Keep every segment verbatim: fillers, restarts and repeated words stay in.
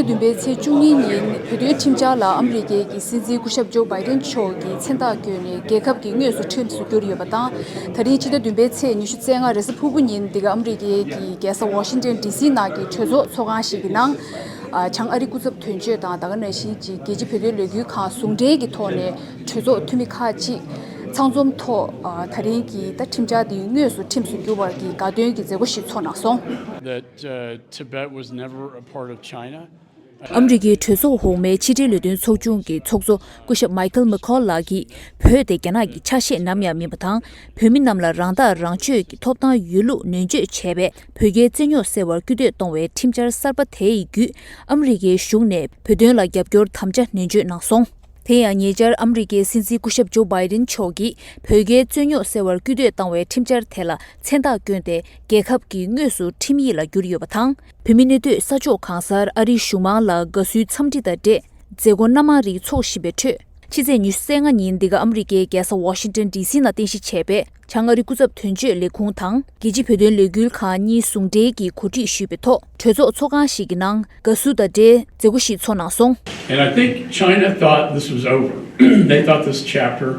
བདུན་པའི་ཚེས་བཅུ་གཉིས་ཉིན་བོད་དོན་ཁྲིམས་འཆར་ལ་ཨ་མི་རི་ཀའི་གི་སྲིད་འཛིན་སྐུ་ཞབས་ཇོ་བྷའི་ཌེན་མཆོག་གིས་མཚན་རྟགས་བསྐྱོན་ནས་རྒྱལ་ཁབ་ཀྱི་དངོས་སུ་ཁྲིམས་སུ་བསྒྱུར་ཡོད་པ་དང་། ད་རིང་ཕྱི་ཟླ་བདུན་པའི་ཚེས་ཉི་ཤུ་རྩ་ལྔ་རེས་གཟའ་ཕུར་བུ་ཉིན་འདི་ག་ཨ་མི་རི་ཀའི་གི་རྒྱལ་ས་ཝ་ཤིང་ཏན་ཌི་སི་ནང་གི་གྲོས་ཚོགས་ཚོགས་ཁང་ཞིག་གི་ནང་། ཨ། བྱང་ཨ་རི་སྐུ་ཚབ་དོན་གཅོད་དང་ད་ག་ནང་བཞིན་གྱི་རྒྱལ་སྤྱི་བོད་དོན་ལས་འགུལ་ཁང་ཟུང་འབྲེལ་གྱི་ཐོག་ནས་གྲོས་ཚོགས་འཐུས་མི་ཁག་ཅིག་ཚང་འཛོམས་ཐོག་ཨ། ད་རིང་གི་ད་ཁྲིམས་འཆར་འདི་དངོས་སུ་ཁྲིམས་སུ་བསྒྱུར་བར་གྱི་དགའ་སྟོན་གྱི་མཛད་སྒོ་ཞིག་ཚོགས་གནང་སོང་། That, uh, Tibet was never a part of China. ཨ་མི་རི་ཀའི་གྲོས་ཚོགས་འོག་མའི་ཕྱི་འབྲེལ་ལས་དོན་ཚོགས་ཆུང་གི་ཚོགས་གཙོ་སྐུ་ཞབས་མའི་ཁལ་མེ་ཁོལ་ལགས་ཀྱིས། བོད་དེ་རྒྱ་ནག་གི་ཆ་ཤས་ནམ་ཡང་མིན་པ་དང་། བོད་མི་རྣམས་ལ་རང་ཐག་རང་གཅོད་ཀྱི་ཐོབ་ཐང་ཡོད་ལུགས་ནན་བརྗོད་བྱས་པའི་བོད་རྒྱའི་རྩོད་རྙོག་སེལ་བར་སྐུལ་འདེད་གཏོང་བའི་ཁྲིམས་འཆར་གསར་པ་དེ་ཡི་བརྒྱུད། ཨ་མི་རི་ཀའི་གཞུང་ནས་བོད་དོན་ལ་རྒྱབ་སྐྱོར་དམ་བཅའ་ནན་བརྗོད་གནང་སོང་། དེ་ཡང་ཉེ་ཆར་ཨ་མི་རི་ཀའི་སྲིད་འཛིན་སྐུ་ཞབས་ཇོ་བྷའི་ཌེན་མཆོག་གིས་བོད་རྒྱའི་རྩོད་རྙོག་སེལ་བར་སྐུལ་འདེད་བཏང་བའི་ཁྲིམས་འཆར་དེ་ལ་མཚན་རྟགས་བསྐྱོན་ཏེ། རྒྱལ་ཁབ་ཀྱི་དངོས་སུ་ཁྲིམས་ཡིག་ལ་བསྒྱུར་ཡོད་པ་དང་། བོད་མི་གནས་སྡོད་ས་ཕྱོགས་གང་སར་ཨ་རིའི་གཞུང་མང་ལ་དགའ་བསུའི་འཚམས་འདྲི་དང་འབྲེལ། མཛད་སྒོ་སྣ་མང་རིགས་ཚོགས་བཞིན་པའི་ཁྲོད། ཕྱི་ཚེས་ཉི་ཤུ་རྩ་ལྔ་ཉིན་འདི་ག་ཨ་མི་རི་ཀའི་རྒྱལ་ས་ཝ་ཤིང་ཏན་ཌི་སི་ནང་རྟེན་གཞི་བྱས་པའི་བྱང་ཨ་རི་སྐུ་ཚབ་དོན་གཅོད་ལས་ཁུངས་དང་རྒྱལ་སྤྱི་བོད་དོན་ལས་འགུལ་ཁང་གཉིས་ཟུང་འབྲེལ་གྱིས་གོ་སྒྲིག་ཞུས་པའི་ཐོག་གྲོས་ཚོགས་ཚོགས་ཁང་ཞིག་གི་ནང་དགའ་བསུ་དང་འབྲེལ་མཛད་སྒོ་ཞིག་ཚོགས་གནང་སོང་། And I think China thought this was over. They thought this chapter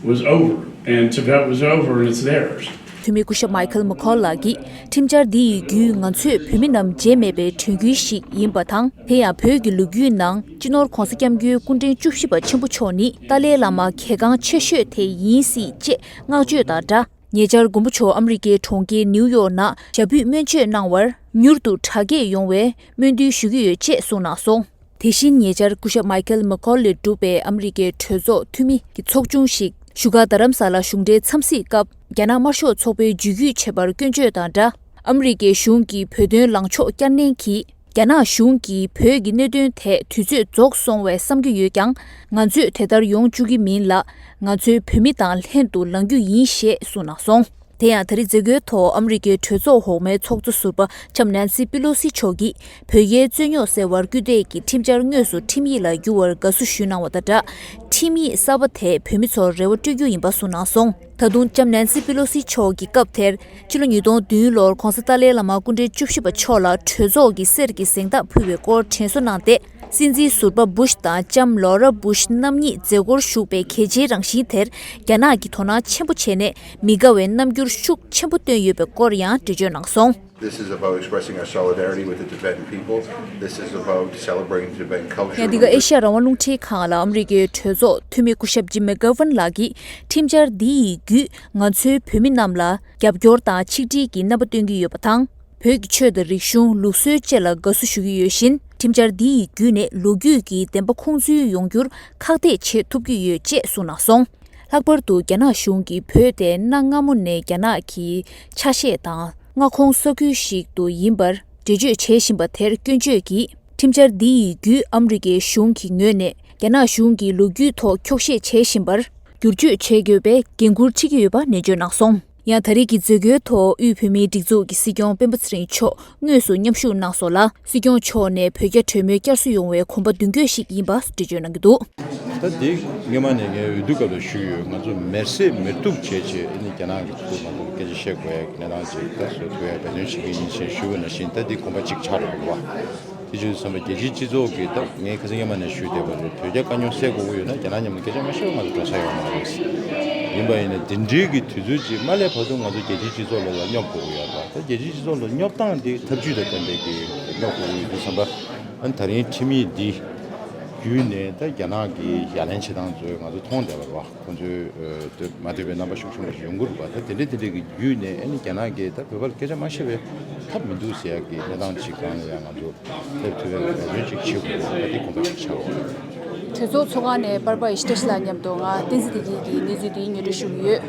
was over, and Tibet was over, and it's theirs. འཐུས་མི་སྐུ་ཞབས་མའི་ཁལ་མེ་ཁོལ་ལགས་ཀྱིས། ཁྲིམས་འཆར་འདི་ཡི་བརྒྱུད་ང་ཚོས་བོད་མི་རྣམས་བརྗེད་མེད་པའི་གྲོས་འགུལ་ཞིག་ཡིན་པ་དང་། དེ་ཡང་བོད་ཀྱི་ལོ་རྒྱུས་ནང་སྤྱི་ནོར་༧གོང་ས་༧སྐྱབས་མགོན་སྐུ་ཕྲེང་བཅུ་བཞི་པ་ཆེན་པོ་མཆོག་ནི་ཏཱ་ལའི་བླ་མ་གལ་འགངས་ཆེ་ཤོས་དེ་ཡིན་སྲིད་ཅེས་བསྔགས་བརྗོད་དང་སྦྲགས། ཉེ་ཆར་མགོན་པོ་མཆོག་ཨ་མི་རི་ཀའི་གྲོང་ཁྱེར་ནིའུ་ཡོག་ནང་ཞབས་པུས་སྨོན་མཆོད་གནང་བར་མྱུར་དུ་དྲག་སྐྱེད་ཡོང་བའི་སྨོན་འདུན་ཞུ་གི་ཡོད་ཅེས་གསུངས་གནང་སོང་། དེ་བཞིན་ཉེ་ཆར་སྐུ་ཞབས་མའི་ཁལ་མེ་ཁོལ་ལས་གྲུབ་པའི་ཨ་མི་རི་ཀའི་གྲོས་ཚོགས་འཐུས་མི་གི་ཚོགས་ཆུང་ཞིག་བཞུགས་སྒར་རྡ་རམ་ས་ལ་གཞུང་འབྲེལ་འཚམས་གཟིགས་སྐབས། རྒྱ་ནག་དམར་ཤོག་ཚོགས་པའི་ཇུས་གུས་བྱེད་པར་སྐྱོན་བརྗོད་དང་སྦྲགས། ཨ་མི་རི་ཀའི་གཞུང་གིས་བོད་དོན་ལངས་ཕྱོགས་བསྐྱར་ནན་གྱིས། རྒྱ་ནག་གཞུང་གིས་བོད་ཀྱི་གནད་དོན་ཐད་དུས་ཚོད་རྫོགས་སོང་བས་བསམ་གྱི་ཡོད་ཀྱང་། ང་ཚོས་དེ་ལྟར་ཡོང་བཅུག་གི་མིན་ལ། ང་ཚོའི་བོད་མི་དང་ལྷན་དུ་ལངས་རྒྱུ་ཡིན་ཞེས་གསུངས་གནང་སོང་། དེ་ཡང་ད་རེས་མཛད་སྒོའི་ཐོག་ཨ་མི་རི་ཀའི་གྲོས་ཚོགས་འོག་མའི་ཚོགས་གཙོ་ཟུར་པ་ལྕམ་ནན་སི་པི་ལོ་སི་མཆོག་གིས། བོད་རྒྱའི་རྩོད་རྙོག་སེལ་བར་སྐུལ་འདེད་ཀྱི་ཁྲིམས་འཆར་དངོས་སུ་ཁྲིམས་ཡིག་ལ་བསྒྱུར་བར་དགའ་བསུ་ཞུས་གནང་བ་དང་སྦྲགས། ཁྲིམས་ཡིག་གསར་པ་དེས་བོད་མི་ཚོར་རེ་བ་སྤྲོད་རྒྱུ་ཡིན་པ་གསུངས་གནང་སོང་། ད་དུང་ལྕམ་ནན་སི་པི་ལོ་སི་མཆོག་གིས་སྐབས་དེར། ཕྱི་ལོ་ཉིས་སྟོང་བདུན་ལོར་༧གོང་ས་ཏཱ་ལའི་བླ་མ་སྐུ་ཕྲེང་བཅུ་བཞི་པ་མཆོག་ལ་གྲོས་ཚོགས་ཀྱི་གསེར་གྱི་གཟེངས་རྟགས་ཕུལ་བའི་སྐོར་དྲན་གསོ་གནང་སྟེ། སྲིད་འཛིན་ཟུར་པ་བུ་ཤ་དང་ལྕམ་ལོ་ར་བུ་ཤ་རྣམ་གཉིས་མཛད་སྒོར་ཞུགས་པའི་གལ་ཆེའི་རང་བཞིན་དེར། རྒྱ་ནག་གིས་དོ་སྣང་ཆེན་པོ་བྱས་ནས། མི་དགའ་བའི་རྣམ་འགྱུར་ཤུགས་ཆེན་པོ་བཏོན་ཡོད་པའི་སྐོར་ཡང་འགྲེལ་བརྗོད་གནང་སོང་། This is about expressing our solidarity with the Tibetan people. This is about celebrating Tibetan culture. ཡང་འདི་ག་ཨེ་ཤ་ཡ་རང་དབང་རླུང་འཕྲིན་ཁང་ལ་ཨ་མི་རི་ཀའི་གྲོས་ཚོགས་འཐུས་མི་སྐུ་ཞབས་ཇིམ་མེ་གྷ་ཝན་ལགས་ཀྱིས། ཁྲིམས་འཆར་འདི་ཡི་བརྒྱུད་ང་ཚོའི་བོད་མི་རྣམས་ལ་རྒྱབ་སྐྱོར་དང་ཆིག་སྒྲིལ་གྱི་རྣམ་པ་སྟོན་གྱི་ཡོད་པ་དང་། བོད་ཀྱི་ཆོས་དང་རིག་གཞུང་ལུགས་སྲོལ་བཅས་ལ་དགའ་བསུ་ཞུ་གི་ཡོད་བཞིན། ཁྲིམས་འཆར་འདི་ཡི་བརྒྱུད་ནས་ལོ་རྒྱུས་ཀྱི་བདེན་པ་ཁུངས་འཛུལ་ཡོང་རྒྱུར་ཁག་ཐེག་བྱེད་ཐུབ་ཀྱི་ཡོད་ཅེས་གསུངས་གནང་སོང་། ལྷག་པར་དུ་རྒྱ་ནག་གཞུང་གིས་བོད་དེ་གནའ་སྔ་མོ་ནས་རྒྱ་ནག་གི་ཆ་ཤས་དང་མངའ་ཁོངས་ས་ཁུལ་ཞིག་ཏུ་ཡིན་པར་འགྲེལ་བརྗོད་བྱེད་བཞིན་པ་དེར་སྐྱོན་བརྗོད་ཀྱིས། ཁྲིམས་འཆར་འདི་ཡི་བརྒྱུད་ཨ་མི་རི་ཀའི་གཞུང་གི་ངོས་ནས་རྒྱ་ནག་གཞུང་གིས་ལོ་རྒྱུས་ཐོག་འཁྱོག་བཤད་བྱེད་བཞིན་པར་བསྒྱུར་བཅོས་བྱེད་དགོས་པའི་འགན་འཁུར་འཁྲི་གི་ཡོད་པ་ནན་བརྗོད་གནང་སོང་། ཡང་ད་རེས་ཀྱི་མཛད་སྒོའི་ཐོག་དབུས་བོད་མིའི་སྒྲིག་འཛུགས་ཀྱི་སྲིད་སྐྱོང་སྤེན་པ་ཚེ་རིང་མཆོག་དངོས་སུ་མཉམ་ཞུགས་གནང་སོང་ལ། སྲིད་སྐྱོང་མཆོག་ནས་བོད་རྒྱ་གྲོས་མོལ་བསྐྱར་གསོ་ཡོང་བའི་གོམ་པ་མདུན་སྐྱོད་ཞིག་ཡིན་པ་འགྲེལ་བརྗོད་གནང་གི་འདུག་ད་འདི་སྔོན་མ་ནས་ངས་འོས་བསྡུ་སྐབས་ལ་ཞུས་ཡོད། ང་ཚོ་མེར་སྲེག་མེར་གཏུག་བྱས་བྱས་ཨ་ནི་རྒྱ་ནག་གི་ཐོག་ང་ཚོ་སྐད་ཆ་བཤད་དགོས་ཡ་གི་གནས་སྟངས་ཅིག་ད་བཟོ་ཐུབ་ཡ་འབད་བརྩོན་བྱེད་ཀྱི་ཡིན་ཞེས་ཞུས་པ་ནང་བཞིན། ད་འདི་གོམ་པ་གཅིག་ཆགས་རེད་བ། དེ་བྱས་ཙང་རྒྱལ་སྤྱིའི་སྤྱི་ཚོགས་ཀྱིས་ད་ངས་ཁ་སང་སྔོན་མ་ནས་ཞུས་བསྡད་པ་རེད། བོད་རྒྱ་དཀའ་རྙོག་སེལ་དགོས་ཀྱི་ཡོད་ན་རྒྱ་ནག་མཉམ་དུ་སྐད་ཆ་མ་བཤད་པར་ང་ཚོ་འགྲོ་ས་ཡོད་མ་རེད། ཡིན་པ་ཡིན་ན་འདི་འདྲའི་གི་དུས་ཚོད་ཅིག་མ་སླེབས་བར་དུ་ང་ཚོ་རྒྱལ་སྤྱིའི་སྤྱི་ཚོགས་ལ་ཡ་སྙོབ་དགོས་ཀྱི་ཡོད་རེད་བ། ད་རྒྱལ་སྤྱིའི་སྤྱི་ཚོགས་ལ་སྙོབ་སྟངས་འདི་ཐབས་ཇུས་དང་ལྡན་པའི་གི་སྙོབ་དགོས་ཀྱི་ཡོད་དུས་ཙམ་པ། ཨ་ནི་ད་རིང་ཁྲིམས་ཡིག་འདི་བརྒྱུད་ནས་ད་རྒྱ་ནག་གི་ཡ་ལན་བྱེད་སྟངས་ཚོ་ང་ཚོ་མཐོང་བསྡད་པ་རེད་བ། ཁོང་ཚོས་ཨ་དེ་མ་འདོད་པའི་རྣམ་པ་ཤུགས་ཆེན་པོ་ཞིག་ཡོང་གི་རེད་པ། ད་དེ་འདྲ་དེ་འདྲ་གི་བརྒྱུད་ནས་ཨ་ནི་རྒྱ་ནག་གིས་ད་བོད་པར་སྐད་ཆ་མ་བཤད་པའི་ཐབས་མི་འདུག་ཟེར་ཡག་གི་གནས་སྟངས་ཤིག་སྒང་ལ་ཡང་ང་ཚོ་སླེབས་ཐུབ་པའི་འབད་བརྩོན་ཅིག་བྱེད་དགོས་པ་དེ་དགོངས་པ་ཞིག་ཆགས་ཡོད། གྲོས་ཚོགས་ཚོགས་ཁང་ནས་པར་པ་ཡེ་ཤེས་བཀྲ་ཤིས་ལགས་མཉམ་དུ་ང་བསྟན་འཛིན་བདེ་སྐྱིད་ཀྱིས་གནས་ཚུལ་འདི་སྙན་སྒྲོན་ཞུ་གི་ཡོད།